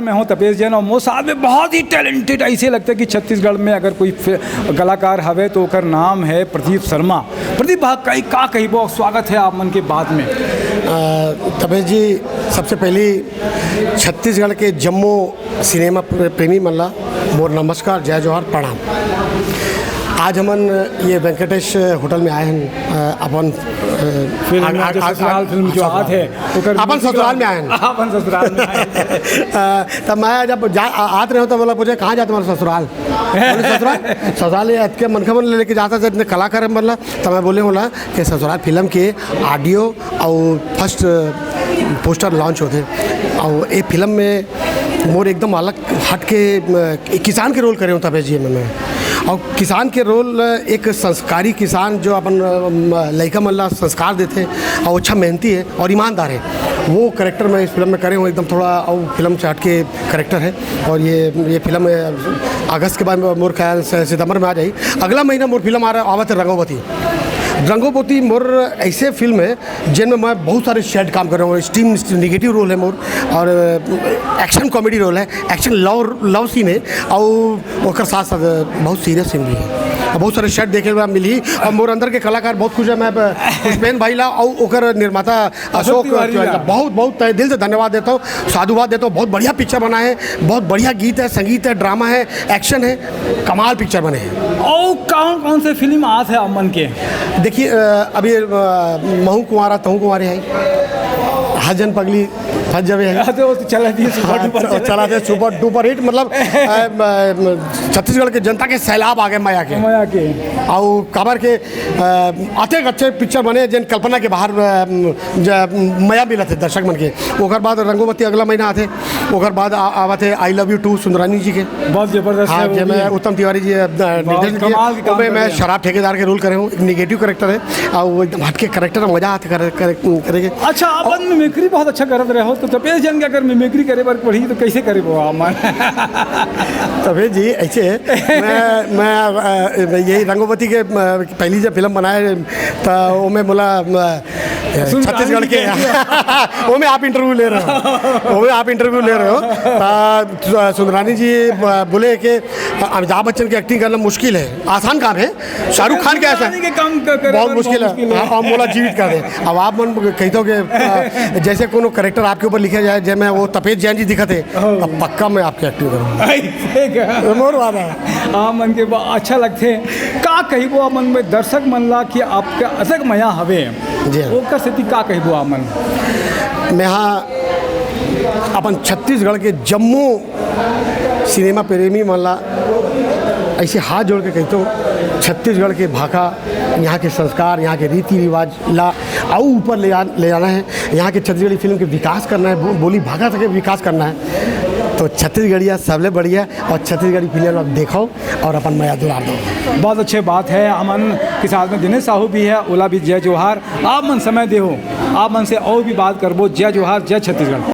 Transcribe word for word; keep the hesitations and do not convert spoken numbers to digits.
मैं हूं तपेश जैन और मोर साथ में बहुत ही टैलेंटेड, ऐसे लगता है कि छत्तीसगढ़ में अगर कोई फि-, कलाकार हवे तो ओकर नाम है प्रदीप शर्मा। प्रदीप भाई, कई, का कहिबो, स्वागत है आप मन के बात में। अ, तपेश जी, सबसे पहली छत्तीसगढ़ के जम्मो सिनेमा प्रे-, प्रेमी मन ला मोर नमस्कार, जय जोहार, प्रणाम। आज हमन ये वेंकटेश होटल में आए हैं, अ, अपन, अ, फिल्म आ- में आ- जो आ- ससुराल फिल्म जो ससुराल। आत है, ओकर अपन music ससुराल में आए हैं। अपन ससुराल में आए हैं। अ, तब मैं जब जा, आ- आत रहे हो तो बोला, पूछे, "कहाँ जाते तुम्हारा ससुराल?" बोले, "ससुराल, ससुराल ये अतके मनखे मन लेके जाता है, इतने कलाकार मन ला।" तो मैं बोले, "बोला कि ससुराल फिल्म के ऑडियो और फर्स्ट पोस्टर लॉन्च होते, और ये फिल्म में मोर एकदम अलग हट के, अ, एक किसान के रोल करे हूँ तपेश जी में मैं। और किसान के रोल, एक संस्कारी किसान जो अपन, अ, म-, लइका मन ला संस्कार देते और अच्छा मेहनती है और ईमानदार है, वो करेक्टर मैं इस फिल्म में करे हूँ, एकदम थोड़ा और फिल्म से हट के करेक्टर है। और ये ये फिल्म, अ, अगस्त के बाद मोर ख्याल से सितंबर में आ जाई। अगला महीना मोर फिल्म आ रहा, आवत है रंगोवती। रंगोवती मोर ऐसे फिल्म है जिनमें मैं बहुत सारे शेड काम कर रहा हूँ। एक्सट्रीम नेगेटिव रोल है मोर, और एक्शन कॉमेडी रोल है, एक्शन लव लव सीन है, और ओकर साथ साथ बहुत सीरियस सीन भी है। और बहुत सारे शेड देखे हुए मिली, और मोर अंदर के कलाकार बहुत खुश है। मैं, अ, पुष्पेन भाई ला और ओकर निर्माता अशोक तिवारी ला। बहुत बहुत तहे दिल से धन्यवाद देता हूँ, साधुवाद देता हूँ। बहुत बढ़िया पिक्चर बना है, बहुत बढ़िया गीत है, संगीत है, ड्रामा है, एक्शन है, कमाल पिक्चर बने हैं। और कौन कौन से फिल्म आत है आप मन के? देखिए, अ, अभी, अ, महू कुंवारा तहू कुंवारे है, हजन पगली फंस जावे है। हाँ, तो वो तो चला दिए, सुपर हाँ, डुपर च- चला थे सुपर डुपर हिट, मतलब, अ, म- म- छत्तीसगढ़ के जनता के सैलाब आ गए मया के। मया के। और काबर के, अ, अतेक अच्छे पिक्चर बने जिन कल्पना के बाहर, अ, ज- मया मिला थे दर्शक मन के। ओकर बाद रंगोवती अगला महीना आते, ओकर बाद आ- आवत है I love you two Sundrani ji के। बहुत जबरदस्त हाँ, है वो जे भी। मैं उत्तम तिवारी जी, अ, निर्देशन किए। कमाल के काम ओमे कर मैं रहे हैं। शराब ठेकेदार के रोल करे हूँ, एक नेगेटिव करेक्टर है, और वो एकदम हटके करेक्टर है, मजा आते करे, करे, करेंगे। अच्छा, आप मिमिक्री बहुत अच्छा करत रहे हो, तो तपेश जैन के अगर मिमिक्री करे बर पड़ी तो कैसे करे वो आप मन? तपेश जी, ऐसे है, मैं मैं अ, यही रंगोवती के, अ, पहली जब फिल्म बनाए तो वो मैं बोला, अ, छत्तीसगढ़ के वो में आप इंटरव्यू ले रहे हो, वो में आप इंटरव्यू ले रहे हो। तो सुंदरानी जी, अ, बोले कि अमिताभ बच्चन की एक्टिंग करना मुश्किल है, आसान काम है, शाहरुख खान के आसान के काम क- करे बहुत बर मुश्किल बहुत है। हाँ, हम बोला जीवित कर दे। अब आप मन कहते हो कि, अ, जैसे कोनो करेक्टर आपके ऊपर लिखा जाए, जैसे मैं वो तपेश जैन जी दिखते, अब पक्का मैं आपकी एक्टिंग करूँगा। ऐसे का? मोर वादा है। आप मन के ब- अच्छा लगथे। का कहिबो आप मन में दर्शक मन ला कि आपके अतक मया हवे, जी हाँ। ओकर सेती का कहिबो आप मन? मैं हाँ अपन छत्तीसगढ़ के जम्मो सिनेमा प्रेमी मन ला ऐसे हाथ जोड़ के कहते हो, छत्तीसगढ़ के भाखा, यहाँ के संस्कार, यहाँ के रीति रिवाज ला अउ ऊपर ले जा, ले जाना है। यहाँ के छत्तीसगढ़ी फिल्म के विकास करना है, बो-, बोली भाखा के विकास करना है। तो छत्तीसगढ़िया सबले बढ़िया, और छत्तीसगढ़ी फिल्म आप देखो और अपन मया दुलार दो। बहुत अच्छे बात है। हमन के साथ में दिनेश साहू भी है, ओला भी जय जोहार। आप मन समय देहो, आप मन से और भी बात करबो। जय जोहार, जय छत्तीसगढ़।